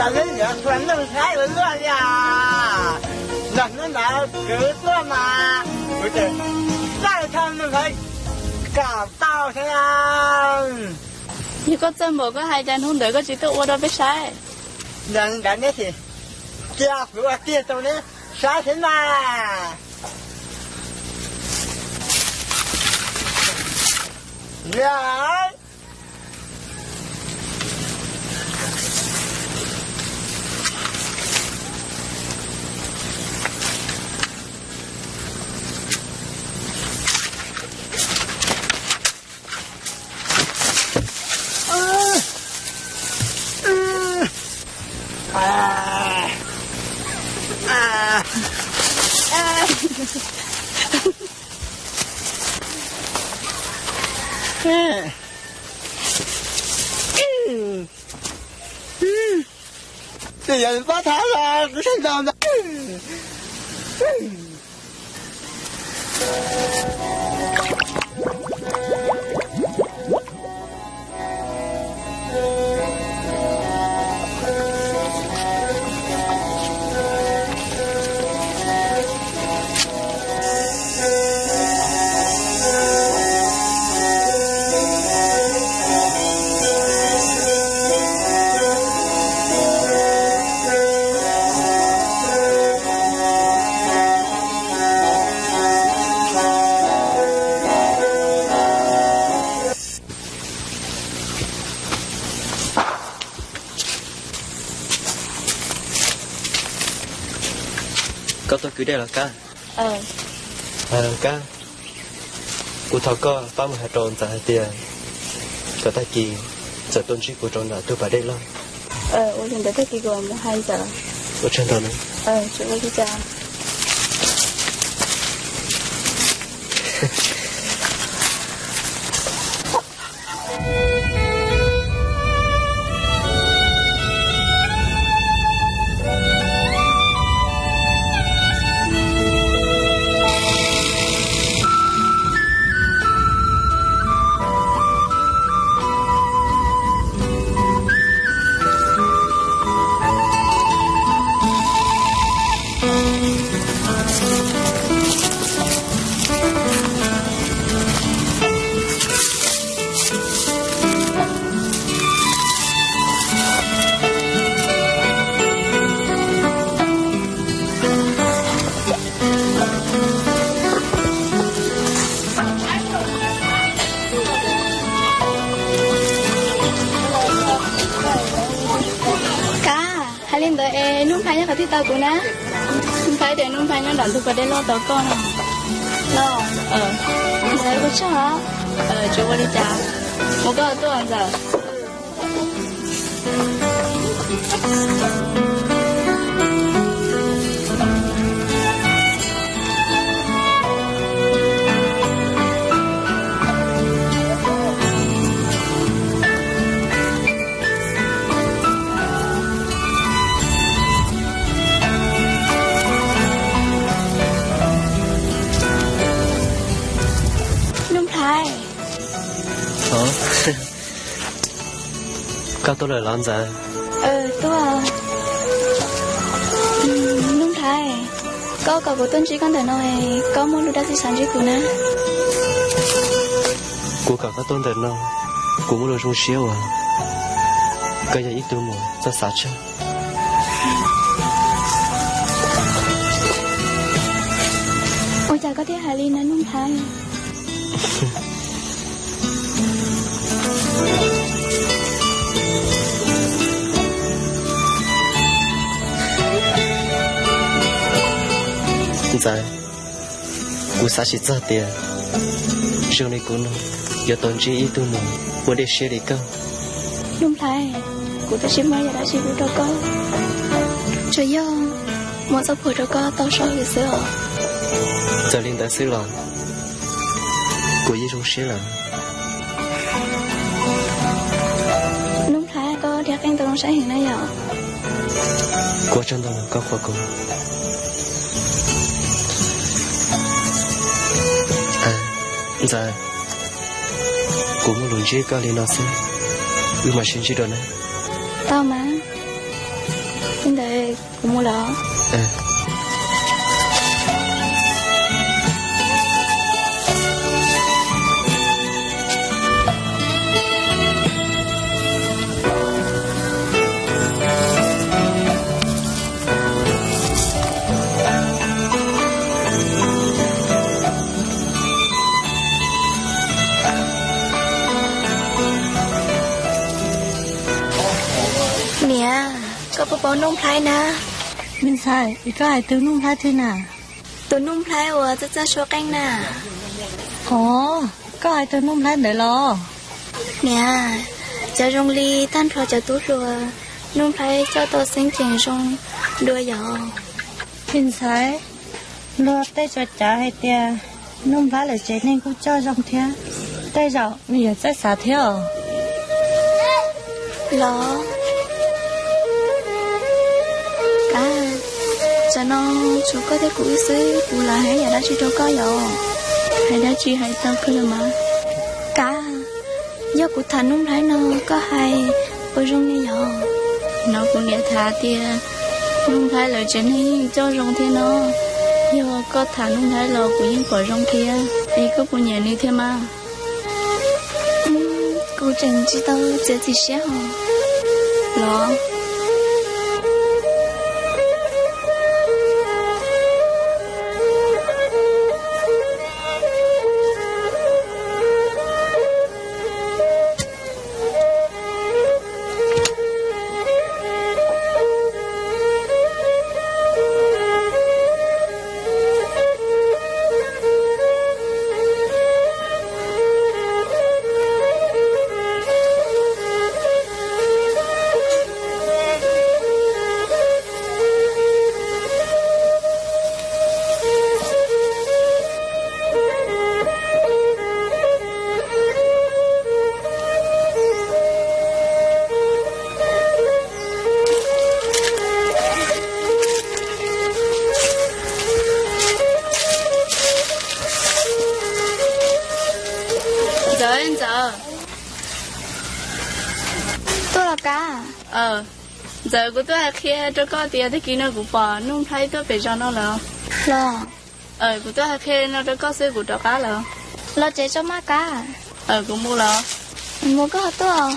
Neb yuav txhua neej saib ua luaj li os. Nag hnub ntawd kuv tuaj mas kuv tseem txawj tau neeg kom tau thiab. Yog koj txawj npaum koj hais cas hnub ntawd koj tsis tuaj ua rau peb saib? Yog li ntawd neb cia kuv ua tiag rau neb saib thiab mas. Twb yog pab thab los kuv sab ntaus ntawd. Koj tuaj kwv dej los Kab? Kab, kuv thov koj pab mus hais rau Ntxawm hais tias kom tag kis Ntxawm tuaj ntsib kuv rau nram tus pas dej loj. Ua li ntawd tag kis kuv mus hais Ntxawm. Ua tsaug ntau na. Tsis ua li cas. Kab, hais li ntawd es Nuj Nplhaib nyob qhov twg tau kuv na? Nuj Nplhaib tias Nuj Nplhaib nyob nram ntug pas dej loj tau koj no. Los, ntxawm ua tsaug os. Tsis ua li cas, mus koj tuaj ntxawm. Nuj Nplhaib. Koj tuaj lawm los ntxawm? Tuaj. Nuj Nplhaib, koj kom kuv tuaj ntsib koj ntawm no, koj muaj lus dab tsi xav ntsib kuv na? Kuv kom koj tuaj ntawm no, kuv muaj lus zoo siab uas koj yog ib tug muam txawj xav tsawg. Ua cas koj thiaj hais li na Nuj Nplhaib? Ntxawm, kuv xav tsis txog tias zoo li kuv no yuav tau ntsib ib tug muam muaj dej siab li koj. Nuj Nplhaib, kuv twb tsis muaj yam dab tsi pub rau koj, tsuas yog muab txoj phuam rau koj tau so hwm xwb os. Txawm li ntawd xwb los kuv yeej zoo siab lawm. Nuj Nplhaib, koj diav qeej tau zoo saib heev na yom. Kuv ua tsaug ntau koj qhuas kuv. Ntxawm, kuv muaj lus ntsib koj li no xwb, wb mam sib ntsib dua na. Tau mas. Li ntawd kuv mus los. Niam, koj puas paub Nuj Nplhaib na? Me ntxhais, koj hais tus Nuj Nplhaib twg na? Tus Nuj Nplhaib uas txawj txawj suab qeej na. Ov, koj hais tus Nuj Nplhaib ntawd los? Niam, cov zoo li tag nrho cov tub hluas, Nuj Nplhaib coj tau xeeb ceem zoo dua yom. Me ntxhais, luag tej tso cav hais tias Nuj Nplhaib lawv tsev neeg kuj coj zoo thiab, tej zaum nws yuav txawj xav thiab os. Los, Kav, tsam no tshuav koj thiab kuv wb xwb, kuv lam hais yam dab tsi rau koj yom? Hais dab tsi hais tau kawg los mas. Kav, yog kuv tham Nuj Nplhaib no koj hais puas zoo li yom? No kuv niam tham tias Nuj Nplhaib lawv tsev neeg yeej coj zoo thiab no. Yog koj tham Nuj Nplhaib los kuv yeej pom zoo thiab. Es koj puas nyiam nws thiab mas? Kuv tseem tsis tau txiav txim siab hos. Los. Ntxawm, Ntxawm. Tuaj los Kav? Ntxawm, kuv tuaj hais qhia rau koj tias tag kis no kuv pom Nuj Nplhaib tuaj pem zos no lawm. Los? Kuv tuaj hais qhia no rau koj xwb kuv rov qab lawm. Los tsev tso maj Kav. Kuv mus lawm. Mus koj ho tuaj.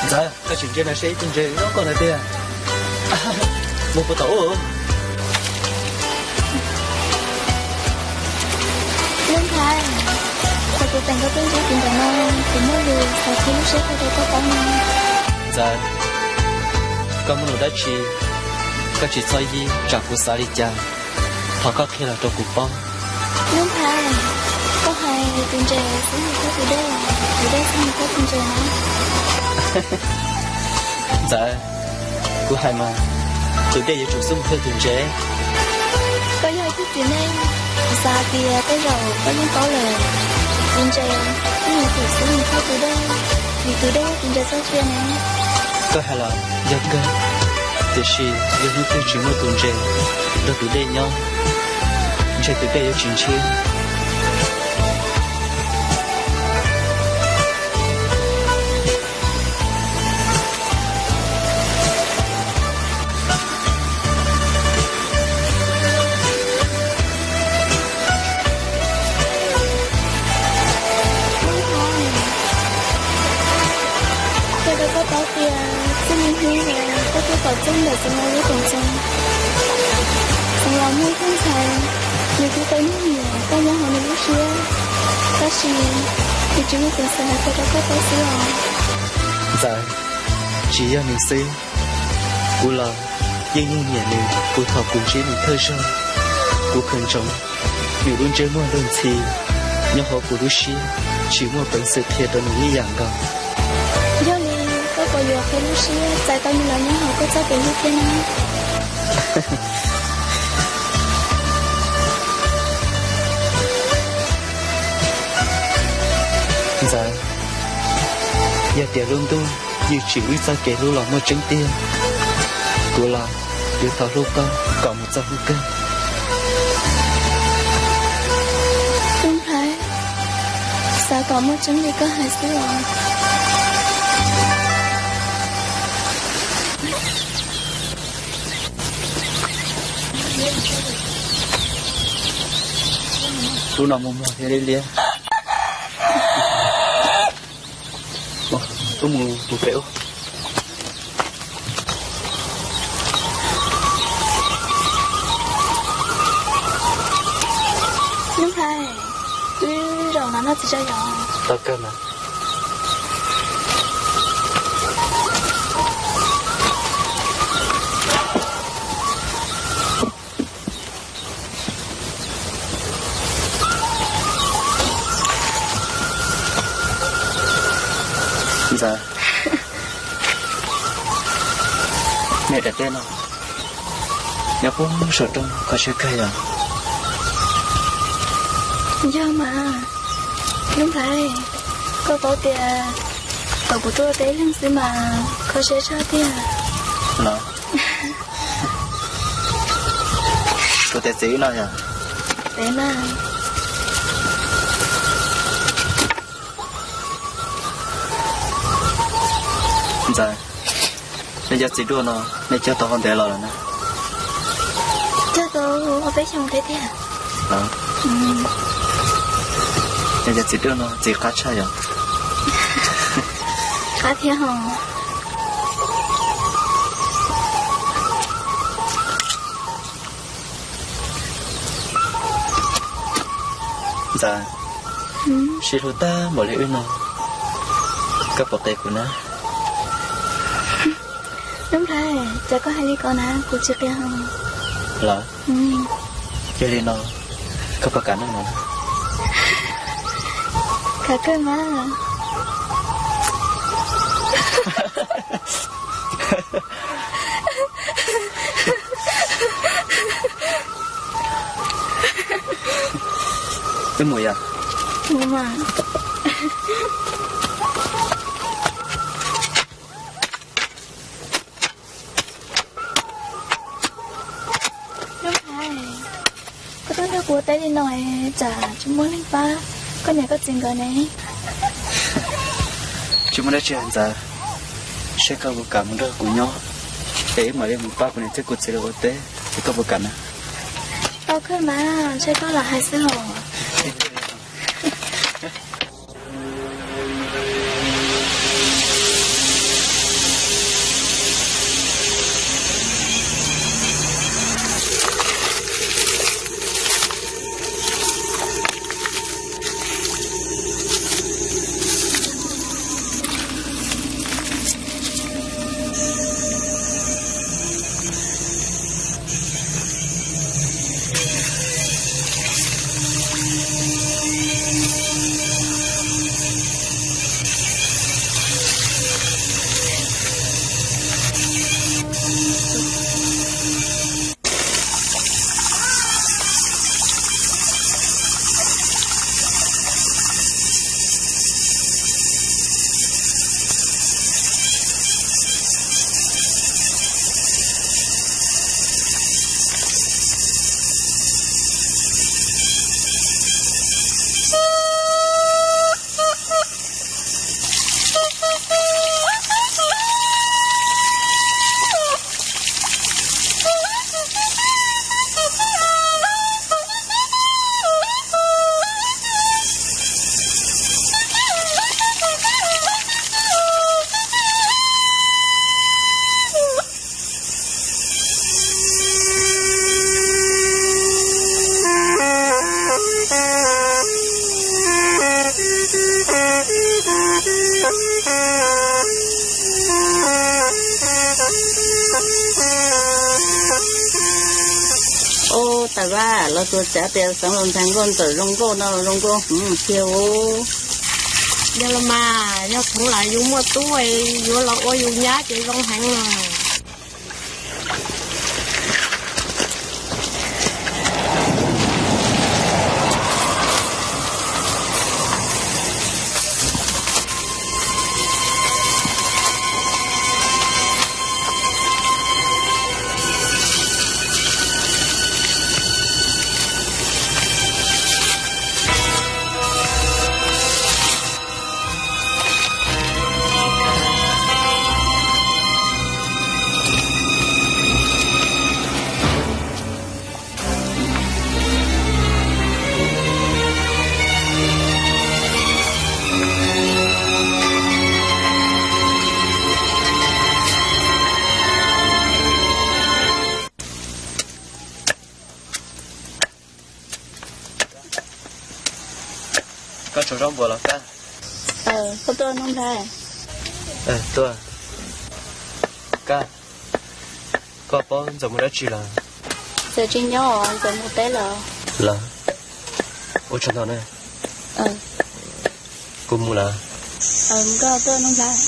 Ntxawm, koj tsis ntsia no seb ib tug ntses nyob koj ntawd tiag. Mus puas tau? Nuj Nplhaib, thaum kuv teem koj tej ntses tim ntawm no, kuv muaj lus xav qhia lub siab rau koj paub no. Ntxawm, koj muaj lus dab tsi, koj tsis txhob yig, tsam kuv xav li cas, thov koj qhia los rau kuv paub. Nuj Nplhaib, koj hais tus ntses xub mus thawj tus dej, tus dej xub mus thawj tus ntses na. Ntxawm, kuv hais mas, tus dej yuav tsum xub mus thawj tus ntses. Koj yog ib tug txiv neej, kuv xav hais tias tej zaum koj yeej paub lawm, tus ntses yeej yuav tsum xub mus thawj tus dej, vim tus dej yog tus ntses txoj sia na. Koj hais los yog kawg, tiam sis yog hnub twg tsis muaj tus ntses nrog tus dej nyob, ntshe tus dej yuav tsis ntshiab. Qhia rau koj paub tias txij li hnub uas koj tuaj tom txog ntawm Xeev Laus lub koom txoos, Xeev Laus muaj ib tug ntxhais, nws kuj tau nyiam koj nyob hauv nws lub siab, tab sis nws tsis muaj peev xwm hais qhia rau koj paub xwb os. Ntxawm, tsis yog nws xwb, kuv los yeej yeej nyiam nws puag thaum kuv ntsib nws thawj zaug. Kuv khaws ntsoov nws lub ntsej muag luag ntxhi nyob hauv kuv lub siab, tsis muaj peev xwm qhia rau nws ib yam nkaus. Yog li koj puas yuav qhia lub siab txais tau nws los nyob hauv koj txoj kev hlub thiab na? Ntxawm, yog tias lub ntuj yeej tsim wb txoj kev hlub los muaj tseeb tiag, kuv los Yuav tau hlub koj kom mus txog hnub kawg. Tub Nplhaib, xav kom muaj tseeb li koj hais xwb os. Hnub no muag muag thiab liab liab. Wb mus mus pem ub. Tub Nplhaib, wb zaum no noj txiv tso yom. Tau kawg mas. Ntxawm, nej daim teb no nyob puag saum roob kho siab kawg yom? Yog mas, Tub Nplhaib, koj paub tias thaum kuv tuaj teb leeg xwb mas kho siab tshaj tiag. Los, kuv tias txiv wb no yog? Peb mas. Ntxawm, nej cov txiv duaj no nej cog tau hau ntev los lawm na? Cog tau ob peb xyoos thiab tiag. Nej cov txiv duaj no txiv qab tshaj yom? Qab thiab hos. Ntxawm, sib hlub tag npaum li wb no, koj puas qia kuv na? Tub Nplhaib, cas koj hais li ko na, kuv tsis qia hos. Los, yog li no, koj puas kam noj no? Kam kawg mas. Wb mus yom? Mus mas. Tub Nplhaib, koj tuaj nrog kuv ua teb li no es tsam tsis muaj neeg pab koj niam koj txiv nkawd ne. Tsis muaj dab tsi os Ntxawm, saib koj puas kam mus nrog kuv nyob, es wb mam li mus pab kuv niam thiab kuv txiv lawv ua teb, es koj puas kam na? Tau kawg mas, saib koj los hais xwb hos. Ua tas vaj los tsuas xav tias xeev laus ntxhais nkauj ntxawm zoo nkauj no los zoo nkauj hwv tiag os. Yog los mas, yog thaum lam yus muaj tub yuav los ua yus nyab ces zoo heev os. Tso zaub npua los Kab? Koj tuaj Nuj Nplhaib? Tuaj. Kab, koj paub Ntxawm mus dab tsi los? Ntxawm tsis nyob os, Ntxawm mus teb lawm. Los, ua tsaug ntau na. Kuv mus lawm. Koj tuaj Nuj Nplhaib.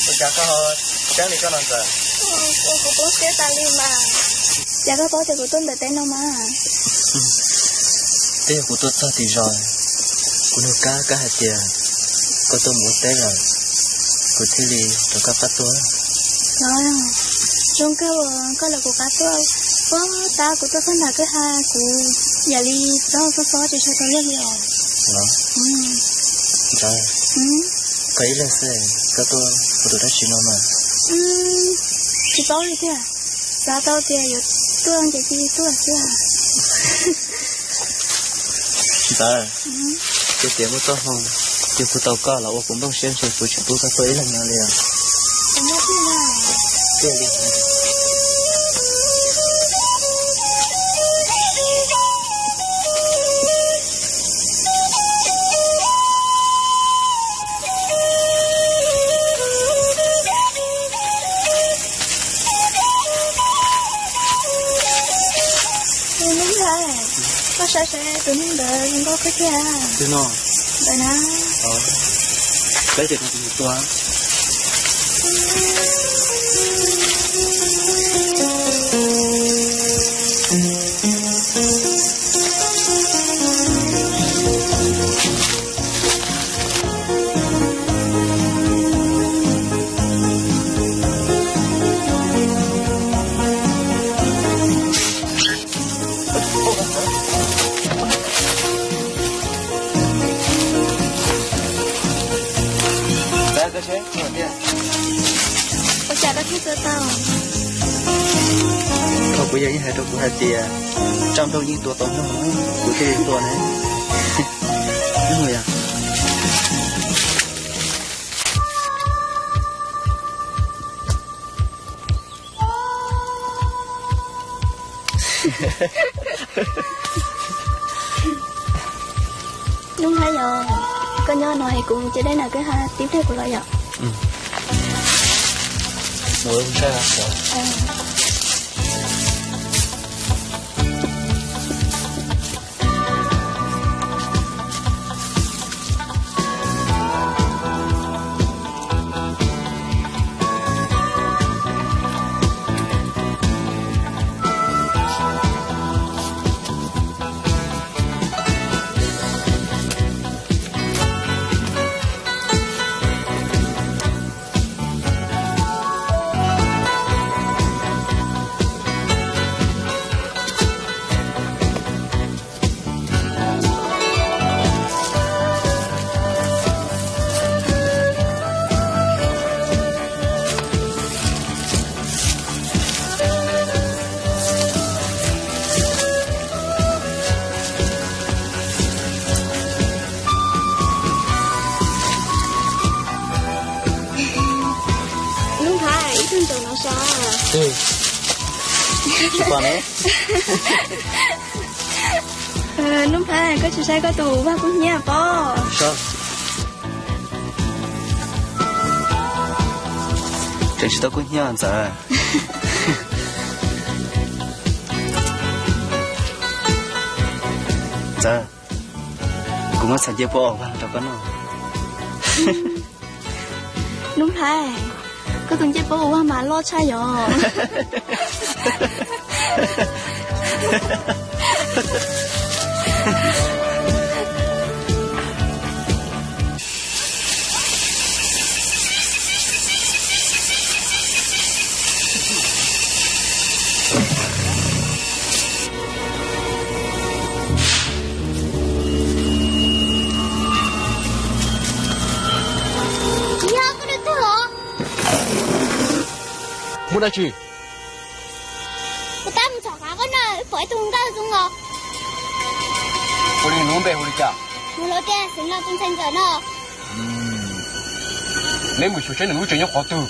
Ua cas koj ho tseeb li koj no Ntxawm? Ua kuv poob siab tas li mas. Cas koj paub tias kuv tuaj ntawm teb no mas? Twb yog kuv tuaj txog tim zos, kuv nug Kab, Kab hais tias koj tuaj mus ua teb lawm, kuv thiaj li rov qab tuaj. Los, zoo kawg uas koj lawv kuv qab tuaj. Puag ta kuv tuaj txog nram kwj ha kuv yam li txob txob txob tsis tshua tau luag li os. Los, Ntxawm, koj ib leeg xwb, koj tuaj ua tus dab tsi no mas? Tsis paub li thiab, xav tau tias yuav tuaj ces cia li tuaj xwb. Ntxawm, ces tias muaj txoj hmoo, ces kuv tau koj los ua kuv nplooj siab ntshe kuv tsis pub koj tuaj ib leeg no li os. Tiag li. Tus neeg ntawd, koj saib saib tus neeg ntawd zoo nkauj kawg kiag. Tus no? Ntawd na. Peb tias tus tua. Ua cas koj thiaj tua tau? Thaum kuv yawg yeej hais rau kuv hais tias, tsaj nplooj yeej tua tau noog, kuv thiaj li tua ne. Hnub no yog Nuj Nplhaib yog, koj nyob no es kuv mus ce dej na, koj ho tib pliag kuv los yom. Tsis pom ne. Nuj Nplhaib, koj tsis saib koj tus vaj kub hnyiab pob. Tseem tsis tau kub hnyiab Ntxawm. Ntxawm, kuv muab txhais ncej puab ua vag rau koj noj. Nuj Nplhaib, koj tus ncej puab ua vag mas loj tshaj yom. Yog koj tus tug os. Muaj dab tsi? Kuv tab mus txhom qav koj noj, wb pom ib tug nkauj zoo os. Ua li nws lub npe hu li cas? Nws lub tias Xeev Laus tus ntxhais ntxawm no. Neb mus xyuas seb nws lub tsev nyob qhov twg,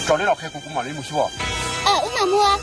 tso neb los qhia kuv, kuv mam li mus xyuas. Wb mam mus.